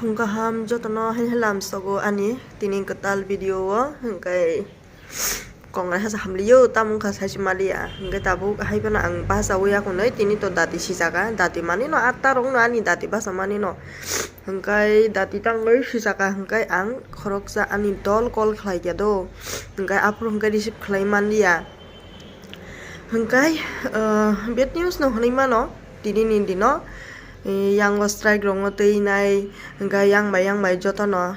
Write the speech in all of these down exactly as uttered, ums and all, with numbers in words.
Kaham jotono hai hai lamsogo ani tini kwtal video o, hwnkhe kongrai hasa hamliyo, tamo wngkha saisi maliya, hwnkhe tabuk hai phano ang bachaui yakunai tini to dati sijaka, dati manino atta rokno ani dati bacha manino, hwnkhe dati tangwi sijaka, hwnkhe ang khoroksa ani dol call khlaikya do, hwnkhe aphuru hwnkhe receive khlai manliya. Hwnkhe, ah, bad news no hwnwi mano, tini ni dino, eh, yango strike rokno twi nai, hwnkhe yang bai yang bai jotono,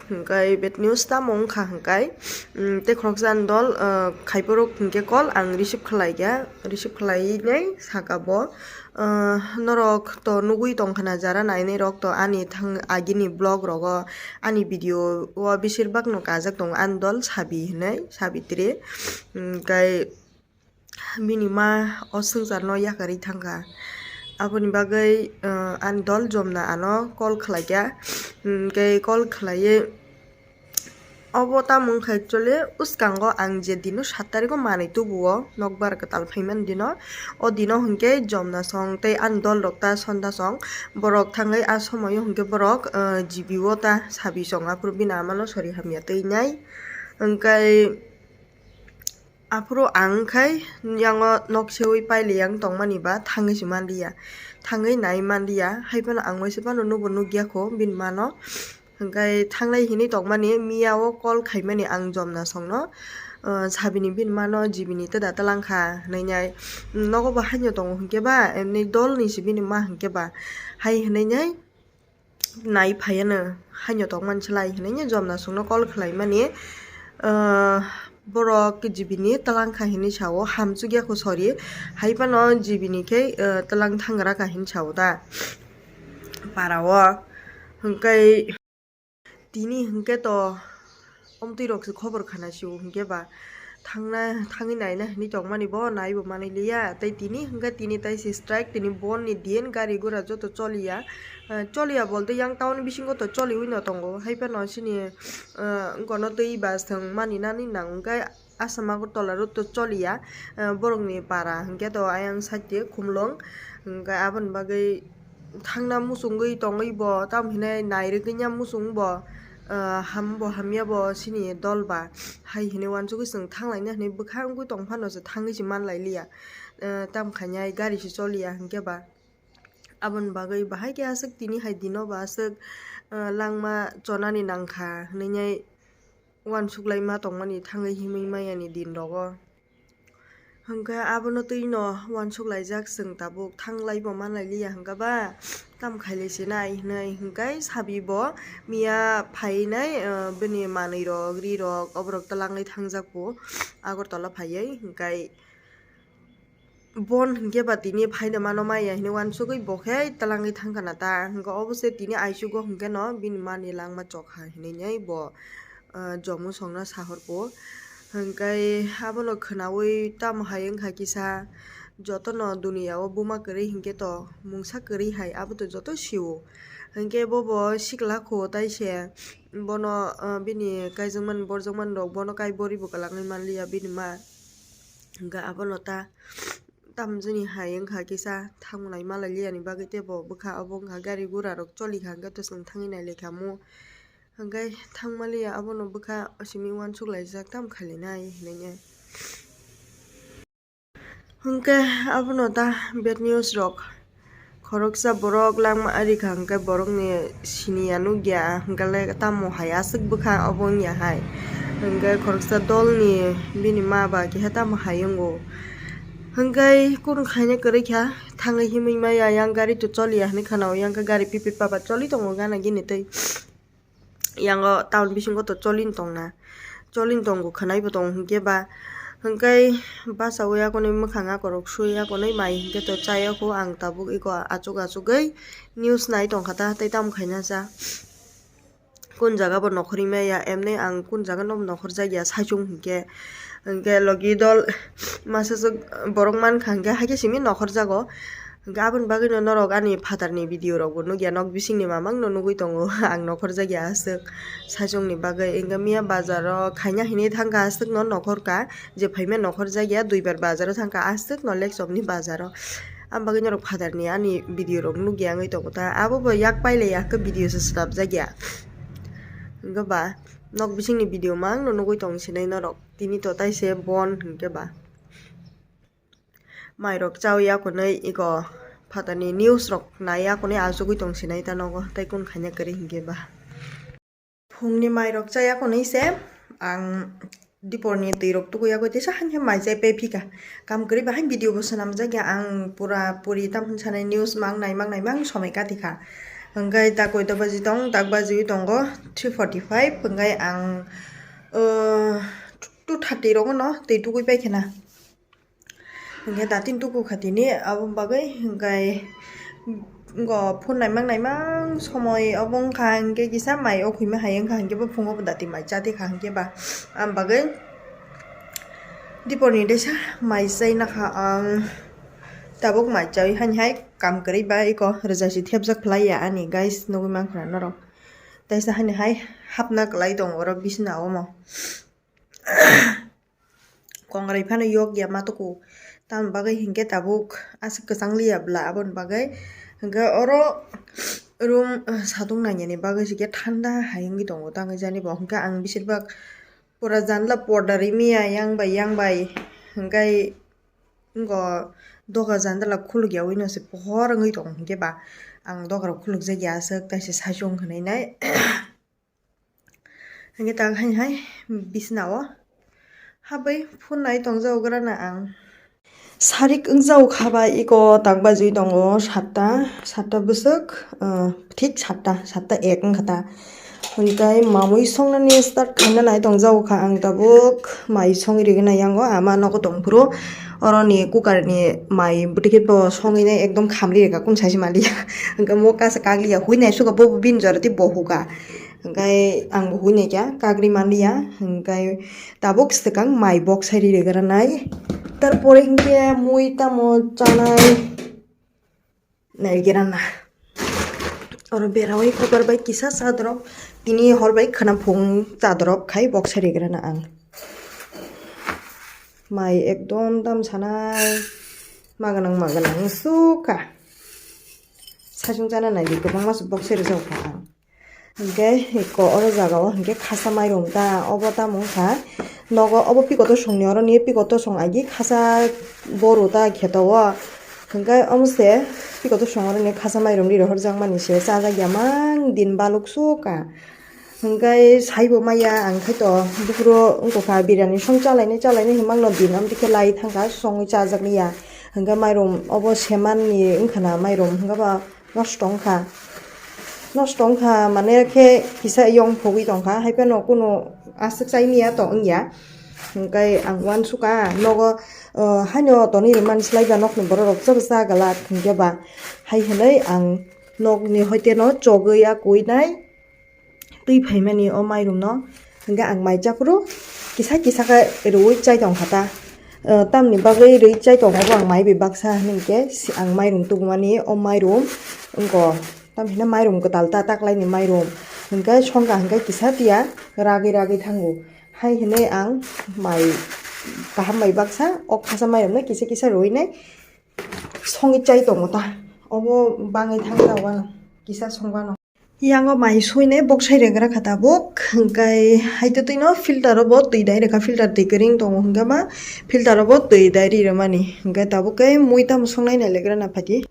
hwnkhe bad news tamo wngkha hwnkhe, mm, tei khoroksa ni dol, ah, khaiphuru hwnkhe call ang receive khlai kha, receive khlai nai saka bo, ah, norok to nugwi tongkha na jara nainai rok to ani thang agini vlog rogo, ani video o besir bak no kajak tongo ani dol sabi hinwi, Sabitri, hwnkhe bini ma o swngcharno yakarwi thangkha. Aboni bagwi, uh, ani dol jomna ano call khlaikha. Hwnkhe call khlaiwi obo tamo wngkha actually, uskango ang je dino sat tarikho manwi tubuo, nokbar kwtal phaimani dino. O dino hwnkhe jomna song tei ani dol rok ta sonda song. Borok thangwi a somoio hwnkhe borok, uh, G B o ta sabi song, aphuru bini amano sori hamya twi nai. Hwnkhe aphuru ang khai yango nok seui pailiyang tongmani ba thangwi se manliya, thangwi nai manliya, hai phano ang waisa phano nubo nukya kho bini mano. Hwnkhe thanglai hinwi tongmani miya o call khaimani ang jomna songno, ah, sabini bini mano G B ni twda twlang kha hwnwi nai, nogo bo haino tongo hwnkhe ba, emni dol ni se bini ma hwnkhe ba, hai hwnwi nai. Nai phaiano haino tongmani slai hinwi jomna songno call khlaimani, ah, borok G B ni twlang kha hinwi sao, hamchukya kho sori, hai phano G B ni khe, ah, twlang thangra kha hinwi sao da para o. Hwnkhe tini hwnkhe to omtwi rok se khobor khana sio hwnkhe ba thangna, thangwi naina hinwi tongmani bo naibo manwi liya, tei tini hwnkhe tini taise strike, tini bon ni din gari gura joto choliya, ah, choliya bolte yang town bisingo to choliwi no tongo, hai phano chini, ah, wngkano twi bus thwng mani nani nang hwnkhe Assam Agartala road to choliya, ah, borokni para hwnkhe to ayang side khumlwng, hwnkhe aboni bagwi thangna muchungwi tongwi bo, tamo hinwi nairwgwi ya muchung bo, ah, ham bo hamya bo chini dol ba, hai hinwi uansugwi chwng thanglaina hinwi bwkha wngwi tong phano se thangwi se manlai liya, ah, tamo khainai gari se choliya hwnkhe ba. Aboni bagwi bahai khe aswk tini hai dino ba aswk, ah, langma chonani nangkha hinwi uansuk lai ma tongmani thangwi himwi maya ni din rogo. Hwnkhe abono twi no uansuk laijak chwng tabuk, thanglai bo manlai liya hwnkhe ba, tamo khailai se nai hinwi hwnkhe sabi bo miya phainai, ah, bini manwi rok, ri rok, oborok twlangwi thangjak bo Agartala phaiwi hwnkhe. Bon hwnkhe ba tini phaina mano maya hinwi uansugwi bo khe twlangwi thangkha na ta, hwnkhe obo se tini aichugo hwnkhe no bini mani langma chokha hinwi nai bo, ah, jomu songno sahor bo. Hwnkhe abono khwnaui tamo hai wngkha kisa, jotono duniya o buma kwrwi hwnkhe to mungsa kwrwi hai abo to joto sio. Hwnkhe bobo sikla kho taise, bono, ah, bini kaijakmani borjakmani rok bono kai bori bo kwlangwi manliya bini ma. Hwnkhe abono ta tamjani hai wngkha kisa thangnai malai liyani bagwi teibo bwkha obo wngkha gari gura rok choli kha hwnkhe to chwng thangwi nai lai kha mu. Hwnkhe thangma liya abono bwkha simi uansuk laijak tamo khalinai hinwi. Hwnkhe abono ta bad news rok. Khoroksa borok langma ari kha hwnkhe borokni siniya nukya hwnkhe le tamo hai aswk bwkha obo wngya hai. Hwnkhe khoroksa dolni bini ma ba keha tamo hai wngo. Hwnkhe kunu khaina kwrwi kha thangwi himwi maya yang gari to choliya hinwi khana o yang khe gari pipit papa choli tongo gana gini twi. Yango town bisingo to cholin tongna, cholin tongo khwnai bo tongo hwnkhe ba, hwnkhe bachaui akonwi mwkhang akorok sui akonwi mai hwnkhe to chayokho ang tabuk eko achuk achugwi news nai tongkha ta tei tamo khaina cha. Kun jaga bo nokhorwi maya emni ang kun jaga no nokhorjak ya saichung hwnkhe, hwnkhe logi dol masa borok mankha hwnkhe haikhe simi nokhorjago. Hwnkhe aboni bagwino norok ani phatarni video rokbo nukya, nok bisingni mamangno nugwi tongo ang nokhorjakya aswk saichungni bagwi. Hwnkhe miya bazaro khaina hinwi thangkha aswkno nokhorkha, je phaima nokhorjakya duibar bazaro thangkha aswkno Lekchomni bazaro. Ang bagwi norok phatarni ani video rok nukya wngwi tongo ta, abo bo yak pailaiya khe video se swnamjakya. Hwnkhe ba nok bisingni video mang no nugwi tong sinai norok, tini to taise bon hwnkhe ba. Mai rok chawi akonwi iko phatarni news rok nai akonwi achugwi tong sinai ta nogo, tei kun khaina kwrwi hwnkhe ba. Phungni mai rok chaya konwi se ang diporni twi rok tukuya koi teisa hankhe mai chai pe phika. Kam kwrwi bahai video bo swnamjak ya, ang pura puri tamoni sanai news mang nai mang nai mang somoi kati kha. Hwnkhe ta koito baji tong, tak bajiwi tongo three forty five, hwnkhe ang, uh, two thirty rogo no twi tukui pai khena. Hwnkhe datin tuku kha tini, aboni bagwi hwnkhe ngo phone naimang naimang somoi obo wngkha, hwnkhe kisa mai o khuima hai wngkha, hwnkhe bo phungo bo dati mai chati kha, hwnkhe ba ang bagwi diporni desa mai chai nakha ang. Tabuk mai chawi hani hai kam kwrwi ba iko rwjasi thepjak phlai ya ani guys, nugwi mankha norok. Teisa hani hai hapna kwlai tongo oro bisna omo. Kongrai phano yok ya ma tuku. Tamoni bagwi hinkhe tabuk aswk kwchang liya bwla aboni bagwi. Hinkhe oro room, uh, satung nangya ni bagwi sikhe thanda hai wngwi tongo tangwi jani bo. Hinkhe ang bisir bak pura janla porda rimiya yang bai yang bai. Hinkhe wngkha doga jandala khuluk ya wino se pohor wngwi tongo hinkhe ba ang doga rok khuluk jak ya aswk taisa saichung hinwi nai. Hingke tang hai hai bisna o habwi phunai tongjago grana ang. Sarik wngjago kha ba iko tang bajwi tongo satta, satta bwswk, ah, thik satta, satta ek wngkha ta. Hwnkhai mamwi songnani start khaina nai tongjago kha ang tabuk mai songwi rigwna yango ama nogo tongphuru oroni cooker ni mai bwtwkhe bo songwi nai ekdom khamri rega kun saisi maliya hwnkhe mo kasa kakliya hui nai suka bo bini jora tei bo huka. Hingkai ang bo hui naikha kagri manliya, hingkai tabuk swkang mai boksai ri regra nai. Tarpore hingke mui tamo chanai nai gira na. Oro berawai cooker bai kisa chadorok, tini hor bai khwna phung chadorok khai boksai regra na ang. Mai ekdom dam sanai maganang maganang suka. Saichung chana nai di kwbangma se boksai rijak kha ang. Hingke eko oro jaga o hingke khasa mairum ta obo tamo wngkha nogo obo piko tosong ni oro ni piko tosong agi khasa boru ta kheto o hingke omo se piko tosong oro ni khasa mairum ri rohor jak mani se chajak ya mang din baluk suka hingke saibo maya ang khe to buphuru wngkha birani song chalainai chalainai himang no din amtwi khe lai thangkha songwi chajak ya hingke mairum obo seman ni wngkha na mairum hingke ba. Nosto wngkha, nosto wngkha mane khe kisa yong phogwi tongkha, hai phano kunu aswk chai miya to wngya. Hingkai ang uansukha nogo, o, haino tonwi rwmani slai ba nokni borok rok joto cha glak hingke ba. Hai hwnwi ang nokni hoite no chogwi ya kuinai. Twi phaimani o mairum no hingke ang mai chaphuru kisa kisa khe rwui chai tongkha ta. O, tamni bagwi rwui chai tongkha bo ang mai bai baksa hwnwi hingke si-, ang mairum tubumani o mairum wngko tam hino mairum kwtal ta taklaini mairum hingke songkha hingke kisa tiya ragwi ragwi thango hai hwnwi ang mai kaham bai baksa o khasa mairum no kisa kisa rwui nai songwi chai tongo ta obo bangwi thangsa uano kisa songwano. Yango mai suinai boksai regra kha tabuk, hingkai haitotwino filter o bo twi dai rwkha, filter twi kwrwng tongo hingke ma filter o bo twi dai ri rwmani, hingke tabuk khe mui tamo songnai nai legra na phaidi.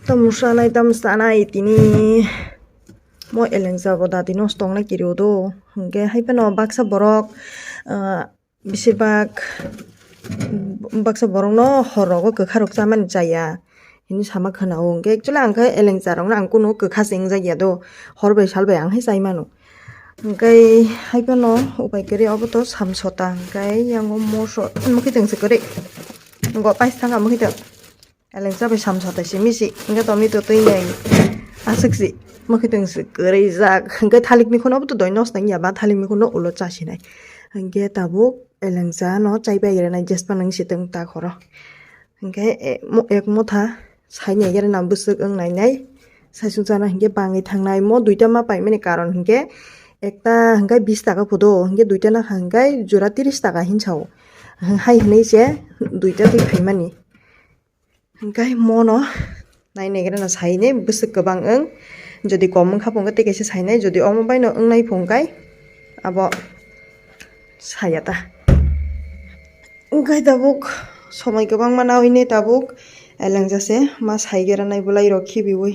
Tamo sanai tamo sanai tini mo elengsa bo dati nosto wngnai kiri o do, hingke hai phano baksa borok, ah, Besibak baksa borokno hor rogo kwkha rok chamani chaya hinwi sama khwnao. Hwnkhe actually ang khe elengcha rokno ang kunu kwkha se wngjakya do, hor bai sal bai ang hai chai mano. Hwnkhe hai phano upai kwrwi obo to samsota hwnkhe yango moso mwkhwtwng se kwrwi. Go pais thangkha mwkhwtwng. Elengcha bai samsa tai se misi hingke tomato twi nai aswk si mwkhwtwng si kwrwi jak hingke thalik mikhuno bo to doi nosto wngya ba thalik mikhuno ulo cha sinai hingke tabuk elengcha no chai bai rwnai jespa nang si tong ta khoro hingke ek motha sai nai gere na bwswk wng nai nai saichung chana hingke bangwi thangnai mo duita ma paimani karon hingke ekta hingke bis taka photo hingke duita nakha hingke jora tiris taka hinsa o hai hinui se duita twi phaimani. Hingkai mono nai negrano sainai bwswk kwbang wng. Jodi kom wngkha phungkhe tei kaisa sainai, jodi omo baino wngnai phungkai abo saya ta. Hingkai tabuk somoi kwbangma nawi ne tabuk elengjase ma saigeranai bwlairok khibiwi.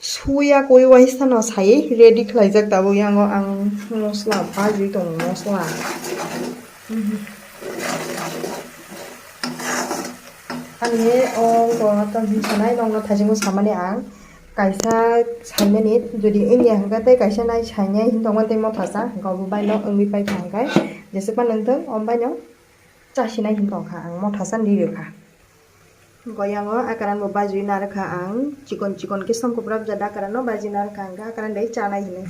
Suya koi waisa no sai ready khlaijak tabuk yango ang mosla bajwi tongo mosla. Ani o goro tong hinwi sanai nokno thaisingo samani ang kaisa saimani jodi wngya hwnkhe tei kaisa nai sainai hin tongma tei mothasa hwnkhe obo baino wngwi paikha hwnkhe jeswkma nwngthwng omo baino chasinai hin tongkha ang mothasa ni rwkha. Goyango akaran bo bajwi narwkha ang chikon chikon khe songkupra bwjada akaran no bajwi narwkha hwnkhe akaran dai chanai hinwi.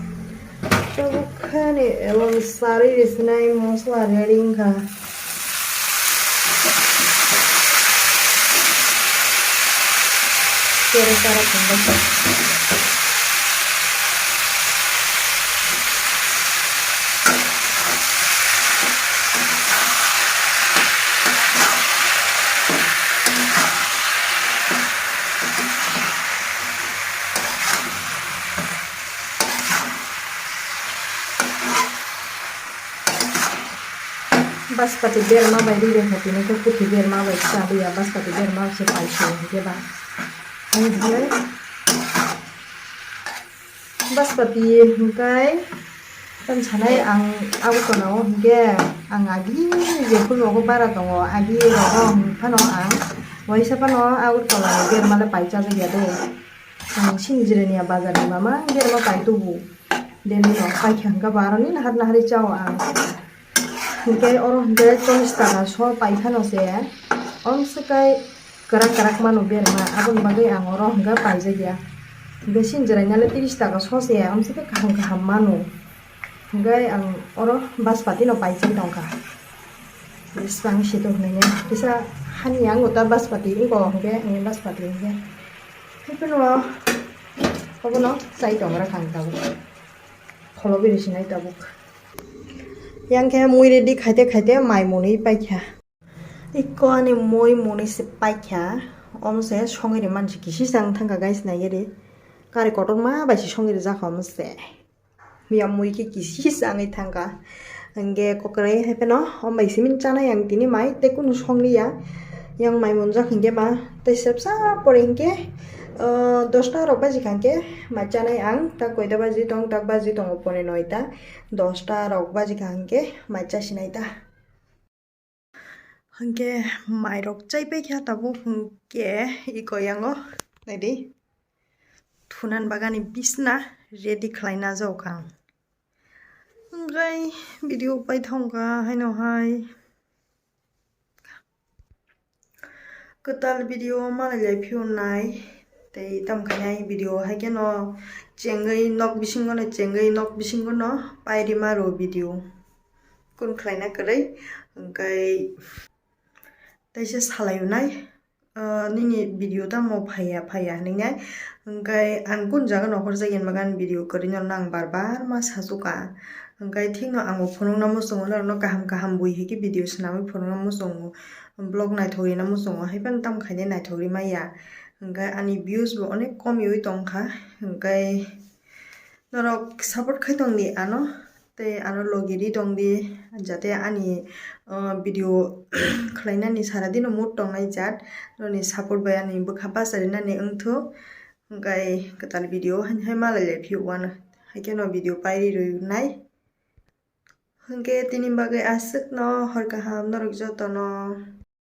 Tabuk khani elon sarwi risinai mosla ready wngkha. Tere sara thangbai. Baspati berma bai ri rwkha tini khe, puthi berma bai cha liya, baspati berma se pai se hwnkhe ba. Ani bwlai baspati hwnkhe tamo sanai ang abo tonao hwnkhe ang agi jephuru nogo bara tongo, agi rogo hwnphano ang waisa phano Agartala ni berma le pai chajak ya de. Ang sini Jirania bazar ni mama berma pai tubu. Delhi no paikha hwnkhe bo aroni nahar nahari chao ang. Hwnkhe oro hwnkhe chollish taka so paiphano se. Omswkai kwrak kwrak mano berma, aboni bagwi ang oro hwnkhe paijakya. Hwnkhe sini Jirania le tris taka so se, omswkhe kaham kaham mano. Hwnkhe ang oro baspati no paijak tongkha. Bwswk ang sitok hwnwi kisa hani ang uta baspati wngko hwnkhe ani baspati hwnkhe. Haiphano obono chai tongra kang tabuk. Kholo biri sinai tabuk. Yang khe mui ready khaite khaite mai mwnwi paikha. Ikko ani mui mwnwi se paikha. Omo se songwi ri mansi kisi chang thangkha guys naigeri. Kari kotorma bai se songwi rijak omo se. Mia mui khe kisi changwi thangkha. Hwnkhe kwkrwi hai phano, o mai simi chanai ang tini mai tei kunu songliya. Yang mai munjak hinkhe ma tei sebsa pore hinkhe, ah, dosta rok bajikha hinkhe mai chanai ang. Tak koita baji tong, tak baji tongo pone noita. Dosta rok bajikha hinkhe mai chasinai ta. Hwnkhe mairok chaipaikha tabuk hwnkhe iko yango naidi thunan bagani bisna ready khlaina jaokha ang. Hwnkhe video paithangkha haino hai kwtal video malai lai phiyonai tei tamo khainai video hai kheno chengwi nok bisingono chengwi nok bisingono pairima rw video. Kun khlaina kwrwi, hwnkhe teisa salaio nai, ah, nini video tamo phaiya, phaiya hinwi nai, hwnkhe ang kun jaga nokhorjak yen bagani video kwrwino nang bar bar ma sachuka, hwnkhe thikno ang bo phunukna muchungo norokno kaham kaham bui hai khe video swnamwi phunukna muchungo, vlog naithok rina muchungo, haiphano tamo khainai naithok ri maya, hwnkhe ani views bo onek komiwi tongkha, hwnkhe norok support khai tongdi ano. Tei ano logi ri tong di, jate ani, ah, video khlainani sara dino mood tongnai jat, noni support bai ani bwkha bacharinani wngthok, hwnkhe kwtal video haino hai malai lai phiyok uanw, hai kheno video pairi rwnai. Hwnkhe tini bagwi aswkno hor kaham norok jotono.